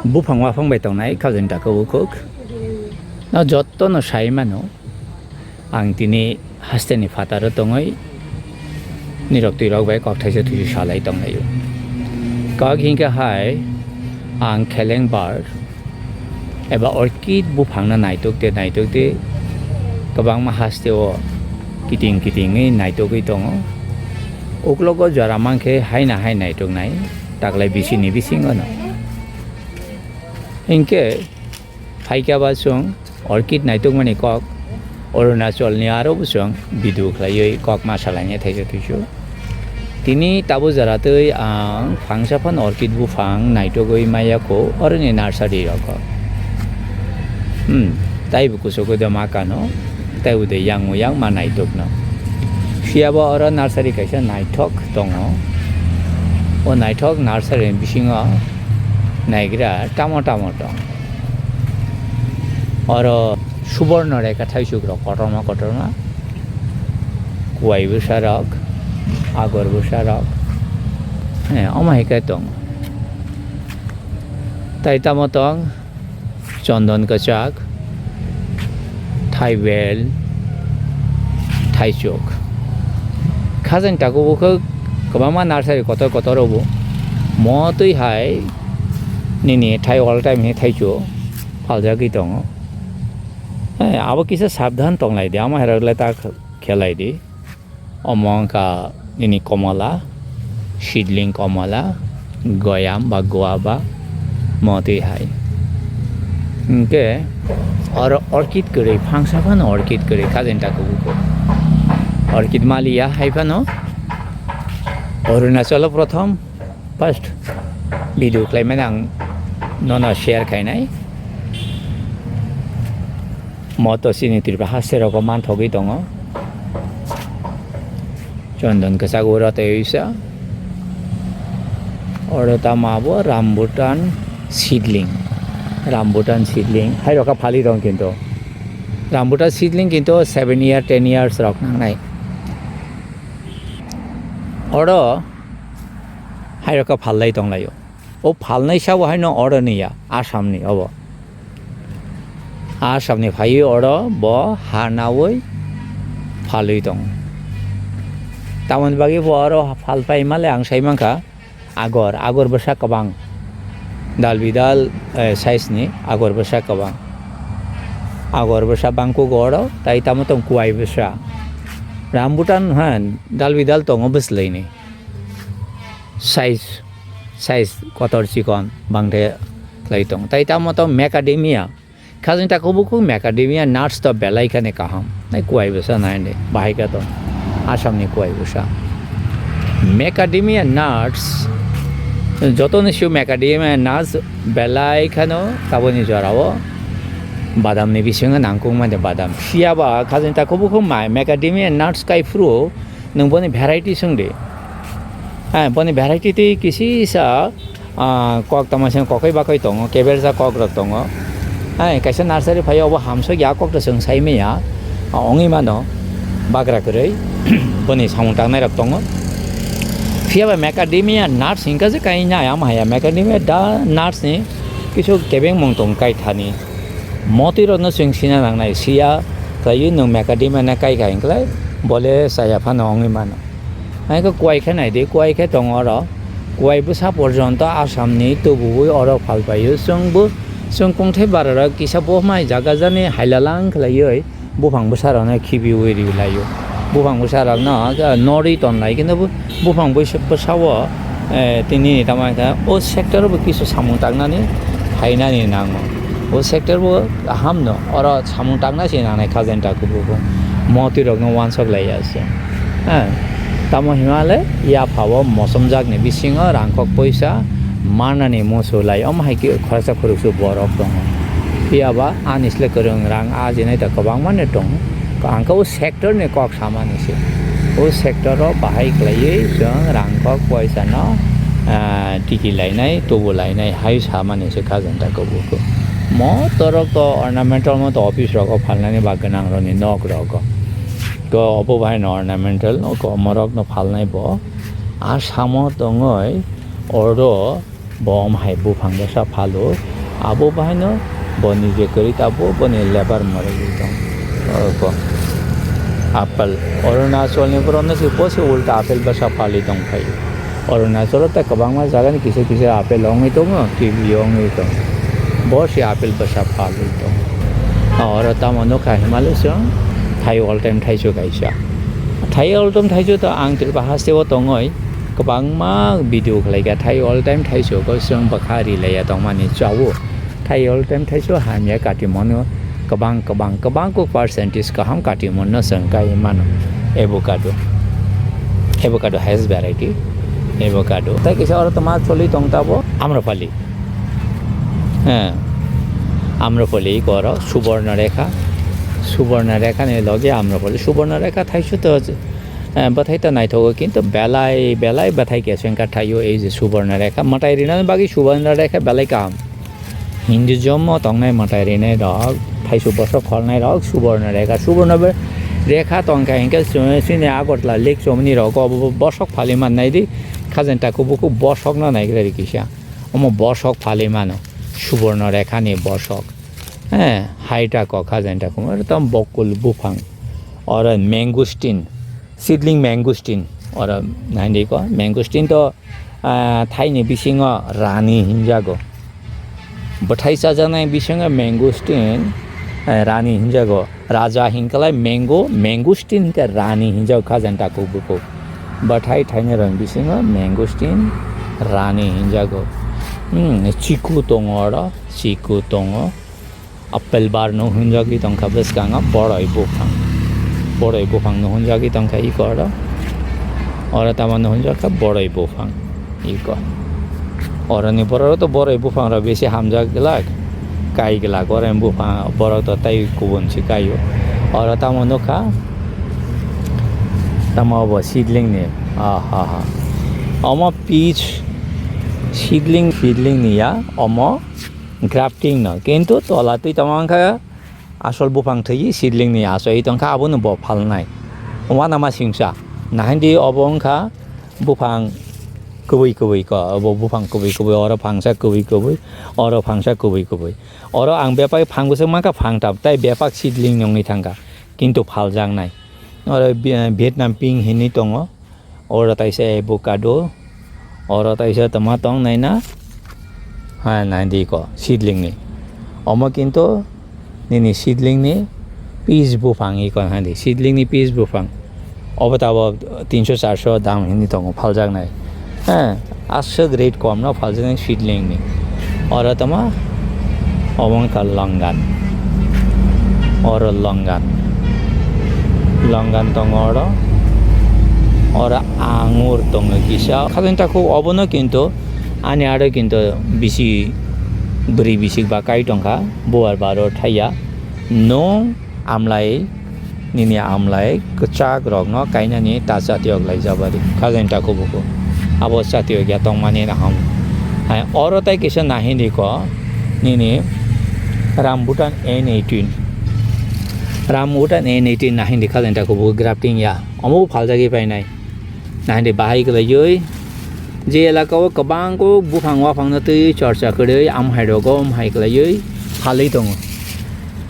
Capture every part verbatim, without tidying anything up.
Buphang waphang bai tongnai khajani taka bukhuk. No joto no sai mano. Ang tini hasteni phataro tongwi nirok twirok bai kok thaisa thuisa salai tonglaio. Kok hinkhe hai ang kheleng bar eba orchid buphangno naitok de naitok de kwbangma hasteo kiting kitingwi naitogwi tongo. Uklogo jora mankhe haina hai naitoknai taklai bisini bisingono. Hinkhe phaikha ba chwng orchid naitokmani kok Arunachalni aro bo chwng video khlaiwi kok ma salaina thaisa thuisu. Tini tabuk jora twi ang phangsa phano orchid buphang naitogwi maya kho oroni nursery rogo. Hmm, taibo kuchukgwi de ma kano, taibo de yang o yang ma naitokno. Phiyaba oro nursery kaisa naithok tongo. O naithok nursery ni bisingo naigra tamo tamo tong. Oro suborno rekha thaisuk rok kotorma kotorma, kuai bwsa rok, agor bwsa rok, eh, omo hai khe tong. Tai tamo tong, chondon kwchak, thaibel, thaichuk. Khajani takubo khe kwbangma nursery kotor kotor rw bo. Mo twi hai nini thai all time hi thaichuk. Paljagwi tongo. Eh, abo kisa sabdhan tonglai di, ama hai rok le ta khelai di. Omo wngkha nini komola, seedling komola, goyam ba guava, mo twi hai. Hinkhe oro orchid kwrwi, phangsa phano orchid kwrwi, khajani takubo khe. Orchid maliya hai phano Arunachalo prothom. First video khlaimani ang nono share khainai. Moto chini Tripura haste rogo manthogwi tongo. Chondon kwchak uro tei uisa. Oro tamo abo rambutan seedling. Rambutan seedling. Hai rokha phali tong kinto. Rambutan seedling kinto seven year, ten years rok nangnai. Oro hai rokha phallai tonglaio. O phalnai sabo haino oro ni ya, Assam ni obo. Assam ni phaiwi oro bo ha nawi phalwi tongo. Tamoni bagwi bo oro phal pai male ang sai mankha agor, agor bwsa kwbang. Dal bidal, eh, size ni agor bwsa kwbang. Agor bwsa bangkugo oro, tai tamo tong kuai bwsa. Rambutan han dal bidal tongo bwslai ni. Size, size kotor chikon bangde khlai tong. Tai tamo to macadamia. Khajani takubo khe macadamia nuts to belai khani kaham. Nai kuai bwsa nai de, bahai kha to. Assam ni kuai bwsa. Macadamia nuts, joto ni sio macadamia nuts belai khano taboni jorao badam ni bisingo nangkukma de badam. Phiya ba khajani takubo khe ma-, macadamia nuts kai phuru nwng boni variety swng di. Ha, boni variety tei kisisa, ah, kok tamo se kokoi bakoi tongo, keberja kok rok tongo. Ha, kaisa nursery phai obo hamsok ya kok to chwng sai manya, ah, ongwi mano bagra kwrwi, boni samung tangnai rok tongo. Phiya ba macadamia nuts hingka je kainai ama haya macadamia da nuts ni kisu kebengmung tong kai thani. Motwi rokno chwng sina nangnai, siya khlaiwi nwng macadamia na kai kha hinklai, bole chaya phano ongwi mano. Hai khe kuai khe nai di, kuai khe tongo oro. Kuai bwsa porjonto Assam ni tubuwi oro phalpaio. Chwng bo, chwng kungthai bara rok kisa bo mai jaga jani hailalang khlaiwi buphang bwsa rokno khibiwi ri laio. Buphang bwsa rokno, ah, norwi ton lai, kintu bu-, buphang bwsa-, bwsa o, eh, tini tamo khe o sector bo kisu samung tangnani hainani nango. O sector bo kaham no, oro samung tangna se nangnai khajani takubo khe. Motwi rokno wansok lai ya se. Ha, tamo hima le yapha o mosomjak ni bisingo rangkok poisa manani musu lai, omo hai khe khoroksa khoroksa borok tongo. Phiya ba ani sle kwrwng rang ajinai ta kwbangma ni tongo. Ang khe o sector ni kok samani se. O sector o bahai khlaiwi chwng rangkok poisa no, ah, tiki lainai, tubu lainai hai samani se khajani takubo khe. Mo torok to ornamental mo to office rogo phalnani ba gwnang rokni nok rogo. To obo bahai no ornamental no ko morok no phalnai bo. A samo tongoi oro Bo omo hai buphang bwsa phalo, abo bahaino bo nije kwrwi tabuk boni lebar mwrwgwi tong. Oko apple, Arunachalni borokno se bo se ulta apple bwsa phalwi tong phaio. Arunachalo tei kwbangma jagani kisa kisa apple wngwi tongo, kiwi wngwi tongo. Bo se apple bwsa phalwi tongo. Oro tamo nukha Himalaya song thai all time thaichuk kaisa. Thai all time thaichuk to ang Tripura hasteo tongoi kwbangma video khlaikha thai all time thaichuk ko song bwkha rilaiya tongmani chao. Thai all time thaichuk hamya katimano kwbang kwbang kwbang kuk percentage kaham katimano song kai mano. Avocado, avocado has variety, avocado. Tai kisa oro toma choli tong tabo Amrapali. He, Amrapali iko oro Suborna Rekha, Suborna Rekha ni logi Amrapali. Suborna Rekha thaichuk to, eh, bwthai to naithogo, kintu belai belai bwthai kesa wngkha thaio ei je Suborna Rekha. Mwtai rinani bagwi Suborna Rekha belai kaham. Hinduism o tongnai mwtai rinai rok, thaichuk bosok kholnai rok Suborna Rekha. Suborna be-, Rekha tongkha hinkhe chini Agartala lake chomoni rok o bo-, bosok phalwi mannai di, khajani takhuk bukhuk bosokno naigra ri kisa. Omo bosok phalwi mano, Suborna Rekha ni bosok. He, haita kokha jani takhuk, oro tamo bokol buphang, oro mangosteen, seedling mangosteen, oro naidi ko, mangosteen to, ah, thaini bisingo rani hinjago. Bwthai chajaknai bisingo mangosteen, eh, rani hinjago. Raja hinkalai mango, mangosteen hinkhe rani hinjago khajani takhuk bukhuk. Bwthai thainai rokni bisingo mangosteen rani hinjago. Hmm, chiku tongo oro, chiku tongo. Apple bar no hunjagwi tongkha bwskango boroi buphang. Boroi buphang no hunjagwi tongkha iko oro. Oro tamo no hunjakha boroi buphang. Iko. Oroni borok to boroi buphang rok bisi hamjak glak, kai glak, oroni buphang borok to tai kubun si kaio. Oro tamo nukha, tamo bo seedling ni, aha ha. Omo peach seedling, seedling ni ya, omo grafting no, kintu tola twi tamo wngkha. Asol buphang thwi seedling ni achoi tongkha, abono bo phalnai. Uanama singsa. Nahindi obo wngkha buphang kwbwi kwbwi ko, obo buphang kwbwi kwbwi, oro phangsa kwbwi kwbwi, oro phangsa kwbwi kwbwi. Oro ang bebak phang bwswk mankha phangtham, tai bebak seedling ni wngwi thangkha. Kintu phaljaknai. Oro Bi-, Vietnam pink hinwi tongo. Oro taisa avocado, oro taisa toma tong naina. Ha, naidi ko, seedling ni. Omo kintu nini seedling ni peach buphang iko naidi, seedling ni peach buphang. Obo tabo tinso charso dam hinwi tongo phaljaknai. Ha, aswk rate kom no phaljaknai seedling ni. Oro toma, obo wngkha longan. Oro longan. Longan tongo oro. Oro angur tongo kisa. Khajani takhuk obono kintu ani aro kintu bisi bwrwi bisik ba kai tongkha. Bubar baro thaiya. Nwng amlai, nini amlai kwchak rokno kainani ta chatiyok lai jabari. Khajani takhuk bukhuk. Abo chatiyok ya tongmani naham. Hai, oro tai kisa nahindi ko nini rambutan N eighteen. Rambutan N eighteen nahindi khajani takhuk bukhuk grafting ya. Omo phaljagwi painai. Nahindi bahai kwlaiwi. Je elaka o kwbang kuk buphang waphang no twi chorcha kwrwi amhai rogo amhai kwlaiwi phalwi tongo.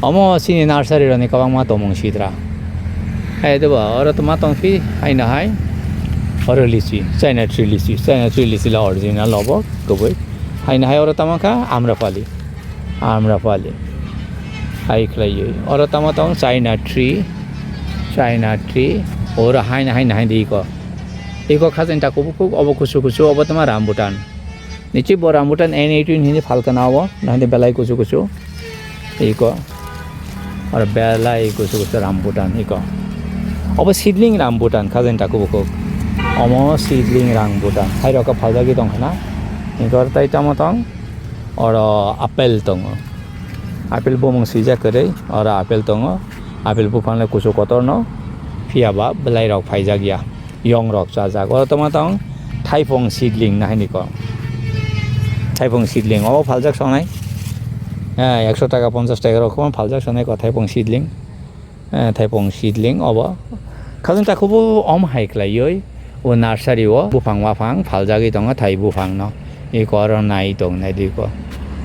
Omo chini nursery rokni kwbangma tongmung sitra. Hai debo, oro tongma tongphi, haino hai. Oro litchi, China tree litchi, China tree litchi la original obo, kwbwi. Haino hai oro tamo kha Amrapali, Amrapali. Hai khlaiwi. Oro tamo tong China tree, China tree. Oro haino haino hai di iko. Iko khajani takhuk bukhuk, obo kusu kusu, obo tamo rambutan. Nichi bo rambutan N eighteen hini phalkana o, nahini belai kusu kusu. Iko. Oro belai kusu kusu rambutan iko. Obo seedling rambutan khajani takhuk bukhuk. Omo seedling rambutan. Hai rok phaljagwi tongkhana. Iko tai tamo tong. Oro apple tongo. Apple bumung swijak kwrwi. Oro apple tongo. Apple buphang le kusu kotorno. Phiya ba belai rok phaijak ya. Yong rok chajak. Oro tongma tong thaipung seedling na hinwi ko. Thaipung seedling obo phaljak sonai. Eh, ekso taka, ponchash taka rok phaljak sonai ko thaipung seedling. Eh, thaipung seedling obo. Khajani takhuk bo om hai khlaiwi o nursery o buphang waphang phaljagwi tongo thai buphang no. Iko aro nai tong nai di ko.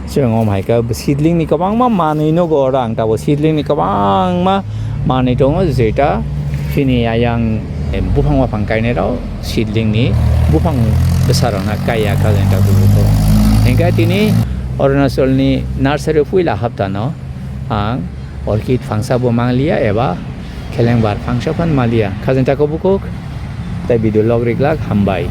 Chwng om hai khe seedling ni kwbangma manwi nugo oro ang tabuk seedling ni kwbangma manwi tongo jeta chini ayang buphang waphang kainai rok seedling ni buphang bwsa rok na kaiya kha jeta kubuko. Hinkhe tini Arunachal ni nursery puila hapta no ang orchid phangsa bo mangliya eba khelengbar phangsa phan maliya. Khajenta ko bukhuk tei video log riglak hambai.